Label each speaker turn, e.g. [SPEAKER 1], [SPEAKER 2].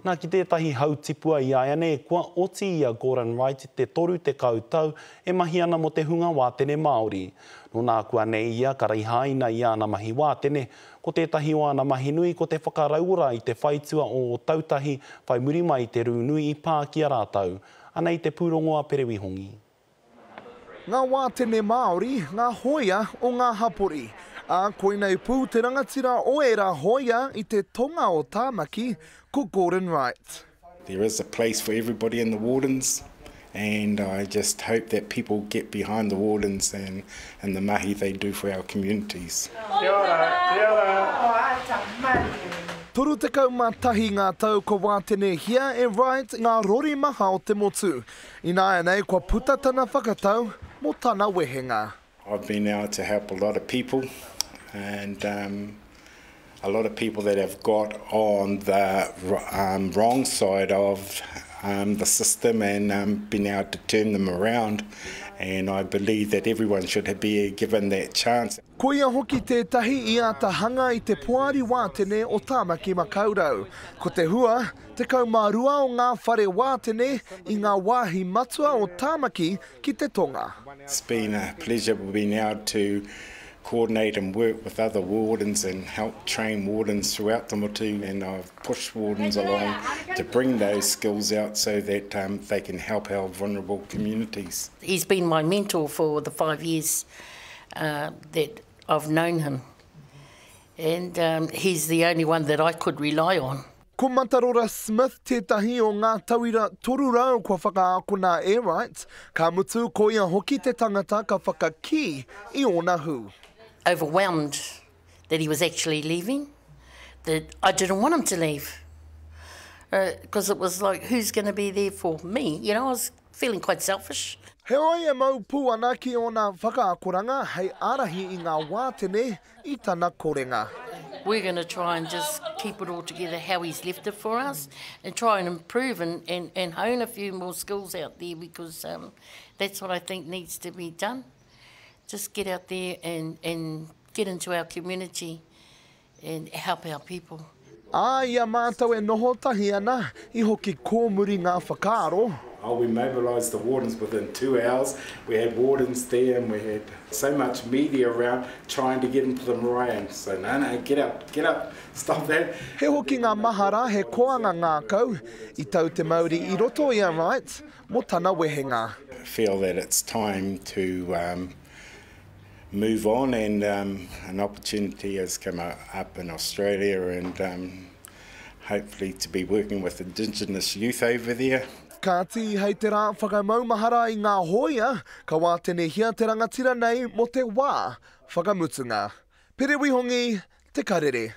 [SPEAKER 1] Nā, ki tētahi hautipua i āianei, kua oti i a Gordon Wright te 30 tau e mahi ana mō te hunga wātene Māori. Nō nākuanei ia ka rihaina i āna mahi wātene, ko tētahi o āna mahi nui ko te whakarauora i te whaitua o Ōtautahi whai muri mai i te rū nui i pā ki a rātou. Anei te pūrongo a Perewi Hongi.
[SPEAKER 2] Ngā wātene Māori, ngā hōia o ngā hapori. Ā, koinei pū te rangatira o ērā hōia i te tonga o Tāmaki, ko Gordon Wright.
[SPEAKER 3] There is a place for everybody in the wardens and I just hope that people get behind the wardens and and the mahi they do for our communities. Kia ora,
[SPEAKER 2] kia ora. 31 ngā tau kua wātenehia e Wright ngā rori maha o te motu. Ināianei kua puta tana whakatau mō tana wehenga.
[SPEAKER 3] I've been able to help a lot of people and um, a lot of people that have got on the um, wrong side of um, the system and um, been able to turn them around and I believe that everyone should be given that chance.
[SPEAKER 2] Koia hoki tētahi i āta hanga i te Poari Wātene o Tāmaki Makaurau. Ko te hua, 12 o ngā whare wātene i ngā wāhi matua o Tāmaki ki te tonga.
[SPEAKER 3] It's been a pleasure being able to coordinate and work with other wardens and help train wardens throughout the motu and I've pushed wardens along to bring those skills out so that um, they can help our vulnerable communities.
[SPEAKER 4] He's been my mentor for the five years uh, that I've known him and um, he's the only one that I could rely on.
[SPEAKER 2] Ko Matarora Smith tētahi o ngā tauira 300 kua whakaakona e Wright, ka mutu ko ia hoki te tangata ka whakakī i ōna hū.
[SPEAKER 4] Overwhelmed that he was actually leaving, that I didn't want him to leave because uh, it was like, who's going to be there for me? You know, I was feeling quite selfish.
[SPEAKER 2] Heoi e mau pū ana ki ōna whakaakoranga hei ārahi i ngā wātene i tana korenga.
[SPEAKER 4] We're going to try and just keep it all together how he's left it for us and try and improve and, and, and hone a few more skills out there because um, that's what I think needs to be done. Just get out there and, and get into our community and help our people.
[SPEAKER 2] Ā, i a mātou e noho tahi ana, i hoki kōmuri ngā whakaaro.
[SPEAKER 3] Oh, we mobilised the wardens within two hours. We had wardens there and we had so much media around trying to get into the marae and so, no, no, get up, get up, stop that.
[SPEAKER 2] He hokinga mahara, he koanga ngākau, i tau te mauri i roto i a Wright mō tana wehenga.
[SPEAKER 3] Feel that it's time to um, move on and um, an opportunity has come up in Australia and um, hopefully to be working with Indigenous youth over there.
[SPEAKER 2] Kāti, hei te rā whakamaumahara i ngā hōia, ka wātenehia te rangatira nei mō te wā whakamutunga. Pere Wihongi, Te Karere.